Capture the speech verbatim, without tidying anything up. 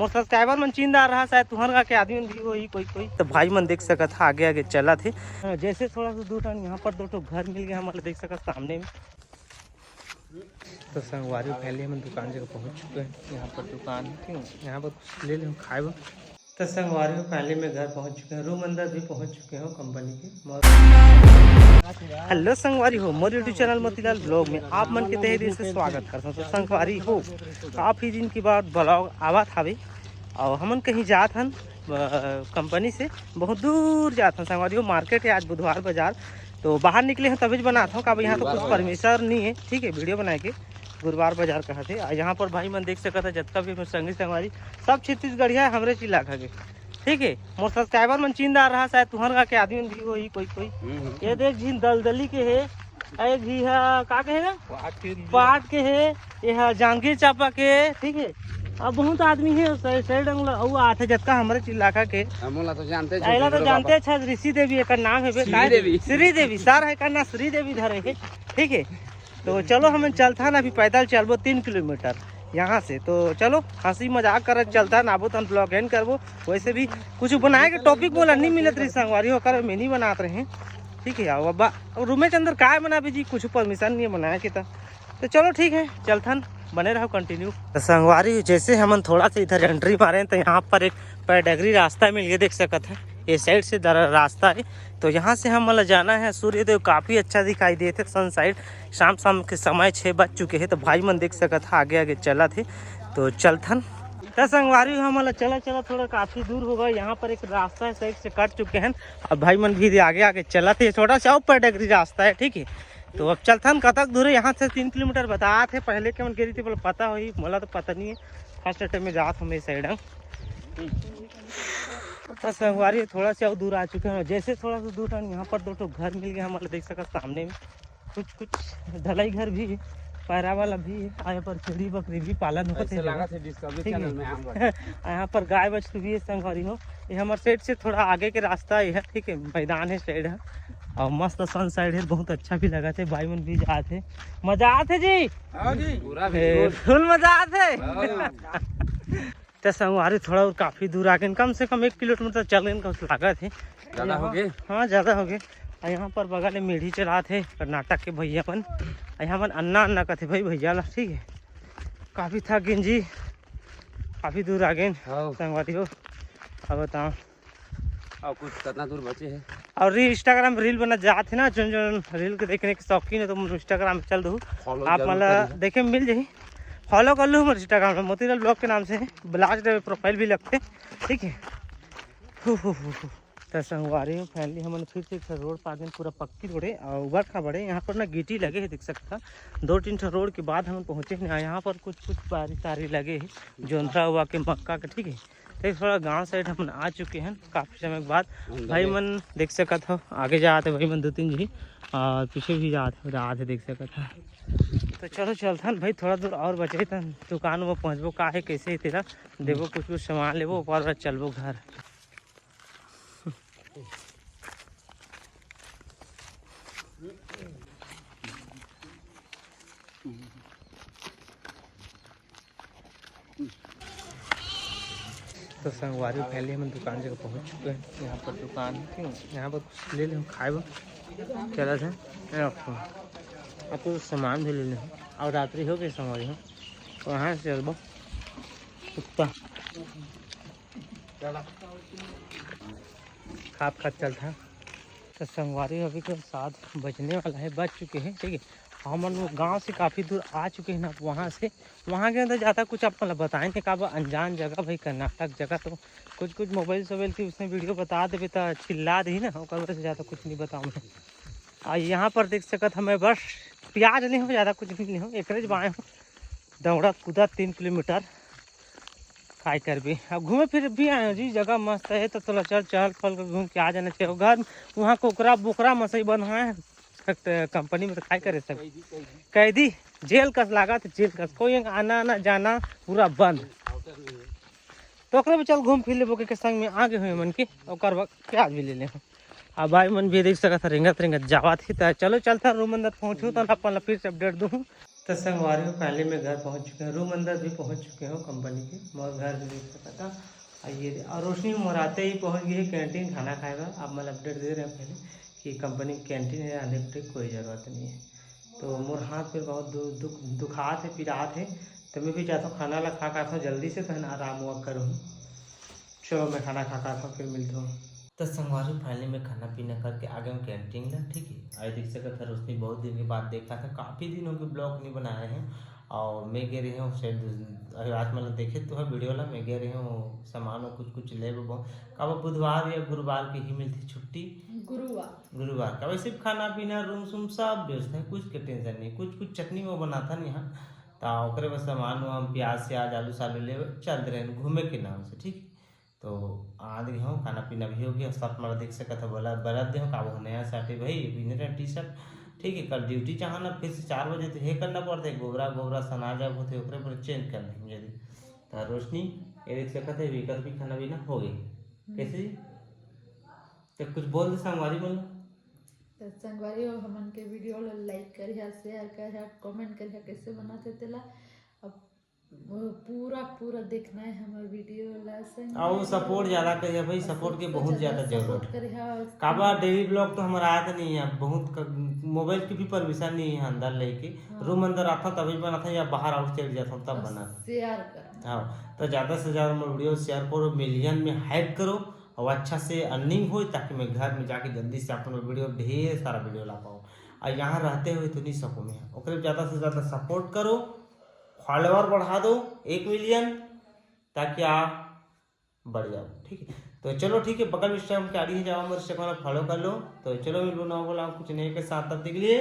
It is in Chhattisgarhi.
मोर सब्सक्राइबर मन चिंदा रहा, शायद तुहर गाँव के आदमी मन भी होही कोई कोई। तो भाई मन देख सकत हा, आगे आगे चलत हे। हाँ, जैसे थोड़ा सा दूर हन, यहाँ पर दो ठो घर मिल गया हमारे, देख सकत सामने में। तो संगवारी, पहले हम दुकान जगह पहुँच चुके हैं। यहाँ पर दुकान है, ठीक है, यहाँ पर कुछ ले ले खाए बर। तो संगवारी हो, finally मैं घर पहुँच चुके हैं, रूम अंदर भी पहुँच चुके हो कंपनी के। हेलो संगवारी हो, मोर YouTube चैनल मोतीलाल ब्लॉग में आप मन के तहे दिल से स्वागत करता हूँ। तो संगवारी हो, काफ़ी दिन के बाद ब्लॉग आवत हवे और हमन कहीं जात हन कंपनी से, बहुत दूर जात हन संगवारी हो। मार्केट है आज बुधवार बाजार, तो बाहर निकले हैं तभी बनात हूँ, काबर यहाँ तो कुछ परमिशन नहीं है, ठीक है, वीडियो बनाए के। गुरुवार बाजार कहा थे। और यहाँ पर भाई मन देख सकत है, जतका भी हमर संगी संगवारी, सब छत्तीसगढ़िया है हमरे इलाका के, ठीक है। मोर सब्सक्राइबर मन चिंदा रहा, शायद तुहर गाँव के आदमी मन भी होही कोई कोई। हम्म, हम्म। ये देख, झिन दलदली के है, एक झी हा का कहे ना, पाट के है, ये हा जांजगीर चांपा के, ठीक है। अब बहुत आदमी है, सै-, सैड अंगला अउ आथे, जतका हमरे इलाका के। हमन ला तो जानते, एला तो जानते, अच्छा, ऋषि देवी एकर नाम है बे, श्री देवी। श्री देवी, सर है का ना, श्री देवी धरे है, ठीक है। तो चलो, हमन चलथन, अभी पैदल चलबो तीन किलोमीटर यहाँ से। तो चलो, हंसी मजाक करत चलथन, आबो तन ब्लॉग एंड करबो। वैसे भी कुछ बनाए के टॉपिक मोला नहीं मिलत रही संगवारी, ओकर मैं नहीं बनात रहे, ठीक है। अब अब रूमे के अंदर काय बनाबे जी, कुछ परमिशन नहीं है बनाए के। त तो चलो ठीक है, चलथन, बने रहो कंटिन्यू। तो संगवारी, जैसे हमन थोड़ा सा इधर एंट्री मारे हैं, तो यहाँ पर एक पैडगरी रास्ता मिल गया, देख सकत है, ये साइड से दर-, रास्ता है। तो यहाँ से हमन ला जाना है सूर्यदेव, काफ़ी अच्छा दिखाई देते सनसाइड। शाम शाम के समय छः बज चुके हैं, तो भाई मन देख सकत है, आगे आगे चलत है। तो चलथन। तो संगवारी, हमन ला चला चला थोड़ा काफ़ी दूर होगा, यहाँ पर एक रास्ता है, साइड से कट चुके हैं। अब भाई मन भी आगे आगे चलत है, छोटा सा अउ पैडगरी रास्ता है, ठीक है। तो अब चलथन, कतक दूर है यहाँ से, तीन किलोमीटर बतात हे। पहले के मन गे रहिथे, बोला पता होही, मोला तो पता नहीं है, फर्स्ट टाइम में जात हूँ ये साइड। तो संगवारी, थोड़ा सा अउ दूर आ चुके हैं, जैसे थोड़ा सा दूर हन, यहाँ पर दो ठो घर मिल गया हमारे, देख सकत सामने में कुछ कुछ ढलाई घर भी है, पैरा वाला भी है, और यहाँ पर छेरी बकरी भी पालन होते ऐसे हैं। लागत है डिस्कवरी ठीक है। चैनल में आऊंगा। यहाँ पर गाय बछरू भी है संगवारी हो। ये हमारे सेट से थोड़ा आगे के रास्ता ये है, ठीक है, मैदान है, साइड है और मस्त सनसाइड है, बहुत अच्छा भी लगा थे। भाई मन भी जात है, मजा आत है जी। हाँ जी। पूरा ए, बिल्कुल। फुल मजा आत है। हाँ। तो संगवारी, थोड़ा और काफ़ी दूर आ गए, कम से कम एक किलोमीटर चल गए, कम से लागत है। ज़्यादा यहाँ हो गए? हाँ, ज़्यादा हो गए। और यहाँ पर बगल में मेढ़ी चरात है कर्नाटक के भैया मन, और यहाँ मन अन्ना अन्ना कथे भाई भैया ला, ठीक है। काफ़ी थक गए जी, काफ़ी दूर आ गए हाँ। संगवारी हो। अब बताओ, और कुछ कितना दूर बचे हैं? और री-, Instagram रील बना जात है ना, जोन जोन रील के देखने के शौकीन है तो मोर Instagram पे चल दो, follow आप जरूर मतलब करिए। देखे मिल जाही, फॉलो कर लो हमारे Instagram में मोतीलाल ब्लॉग के नाम से, ब्लास्ट प्रोफाइल भी लगते, ठीक है। हु, हु, हु, हु। तो संगवारी हो, finally हमन फिर से एक ठो रोड पा गेन, पूरा पक्की रोड है और बड़खा बड़े यहाँ पर ना गिट्टी लगे है, देख सकता दो तीन ठो रोड के बाद हमन पहुँचे हैं। यहाँ पर कुछ कुछ बारी तारी लगे है, जोंधरा हुआ के, मक्का के, ठीक है। तो थोड़ा गांव साइड हमन आ चुके हैं काफ़ी समय के बाद। भाई मन देख सकत हो, आगे जात है भाई मन दो तीन जी, और पीछे भी जात है, जात है, देख सकत हो। तो चलो चलथन भाई, थोड़ा दूर और बचे तन दुकान में पहुँचबो, का है कैसे है तेरा, देबो कुछ कुछ सामान लेबो, ओकर बाद चलबो घर। तो संगवारी, पहले हम दुकान जगह पहुंच चुके हैं। यहाँ पर दुकान है, ठीक है? यहाँ पर कुछ ले ले, हम खाए बर चला था। ये रखो। अब तो सामान भी ले ले, और रात्रि हो गई संगवारी हो, तो यहाँ से चलबो कुत्ता खात खात चलता। तो संगवारी, अभी के सात बजने वाला है, बज चुके हैं, ठीक है। हमन वो गांव से काफ़ी दूर आ चुके हैं ना, वहाँ से, वहाँ के अंदर ज़्यादा कुछ आप मतलब बताए नहीं, काबर अनजान जगह भाई, कर्नाटक जगह, तो कुछ कुछ मोबाइल सोबाइल की उसने वीडियो बता देवे तो चिल्ला दे ना, ओकर वजह से ज़्यादा कुछ नहीं बताऊँ मैं। आ यहाँ पर देख सकत हमें बस प्याज नहीं हो, ज़्यादा कुछ भी नहीं हो, एकरे बाए हो दौड़ा कूदा तीन किलोमीटर। काय करबे, अब घूमे फिरे भी आए हो जी, जगह मस्त है, तो थोड़ा चल चहल पहल कर घूम के आ जाना चाहिए। घर वहाँ कोकरा बोकरा मसई बंधाए हैं, कंपनी में तो काय करे सब कैदी, जेल कस लागत, जेल कस, कोई आना आना जाना पूरा बंद। तो ओकरे में चल घूम फिर लेबो के संग में आगे हुए मन के, ओकर बाद प्याज भी ले ले। अब भाई मन भी देख सकत है, रेंगत रेंगत जावत ही। तो चलो चलता रूम अंदर पहुँचू, तो अपन ला फिर से अपडेट दूँ। तो संगवारी हो, finally मैं घर पहुंच चुके हूँ, रूम अंदर भी पहुंच चुके हूँ कंपनी के, मोर घर भी देख सकता। आइए, और रोशनी मोर आते ही पहुंच गई है कैंटीन खाना खाए बर। आप मन ल अपडेट दे रहे हैं पहले कि कंपनी की कैंटीन है, आने की कोई ज़रूरत नहीं है। तो मोर हाथ में बहुत दु, दुख दुखात है, पिरात है। तो मैं भी जाता हूँ, खाना ला खा के आता हूँ जल्दी से, तो है ना, आराम वॉक करूँ। चलो, मैं खाना खा के आता हूँ, फिर मिलता हूँ। तो संगवारी, finally मैं खाना पीना करके आ गया हूँ कैंटीन ला, ठीक है। आई देख सकत है, रोशनी बहुत दिन के बाद देखा था, काफ़ी दिन हो गए ब्लॉग नहीं बनाए हैं। और मैं गए रहे हूँ शायद, अगर आज मतलब देखे तो है वीडियो ला, मैं गए रहे हूँ सामान और कुछ कुछ ले, बहुत काबर बुधवार या गुरुवार के ही मिलती छुट्टी। गुरुवार। गुरुवार का वैसे भी खाना पीना, रूम सूम सब व्यवस्था है, कुछ के टेंशन नहीं। कुछ कुछ चटनी वो बनाता नहीं यहाँ, तो ओकरे बस सामान वामान, प्याज, स्याज, आलू सालू ले चल रहे हैं घूमे के नाम से, ठीक है। तो आ गए हो, खाना पीना भी हो गया, शर्ट मारा देख सकत हो, बोला बरत दे हो, का वो नया शर्ट है भाई, विनर टी शर्ट, ठीक है। कल ड्यूटी चाहो ना, फिर से चार बजे तो हे करना पड़ता है, गोबरा गोबरा सना जाए होते, ओकरे पर चेंज करना है यदि। तो रोशनी, ये देख सकत है, विकल्प भी खाना पीना हो गई। कैसे जी? तो कुछ बोल दे संगवारी मन। तो संगवारी हो, हमन के वीडियो ला लाइक करिहा, शेयर करिहा, कमेंट करिहा, कैसे बनाते तेला। अब वो पूरा पूरा देखना है हमर वीडियो ला संग। और सपोर्ट ज्यादा करिहा भाई, सपोर्ट के बहुत ज्यादा जरूरत। सपोर्ट करिहा। काबर डेली ब्लॉग तो हमारा आया तो नहीं है, बहुत क-, मोबाइल की भी परमिशन नहीं है अंदर लेके। हाँ। रूम अंदर आता तभी बनाता या बाहर आउट चल जाता तब बना। शेयर कर। हाँ, तो ज्यादा से ज्यादा मोर वीडियो शेयर करो, मिलियन में हाइप करो और अच्छा से अर्निंग हो, ताकि मैं घर में जाके जल्दी से अपन वीडियो, ढेर सारा वीडियो ला पाऊँ। और यहाँ रहते हुए तो नहीं सकूँ मैं, ओकरे ज्यादा से ज्यादा सपोर्ट करो, फॉलोअर बढ़ा दो एक मिलियन, ताकि आप बढ़ जाओ, ठीक है। तो चलो ठीक है, बगल में इंस्टाग्राम के आईडी है, जाओ मेरे इंस्टाग्राम फॉलो कर लो। तो चलो मिलबो ना बोला कुछ नए के साथ, तब तक के लिए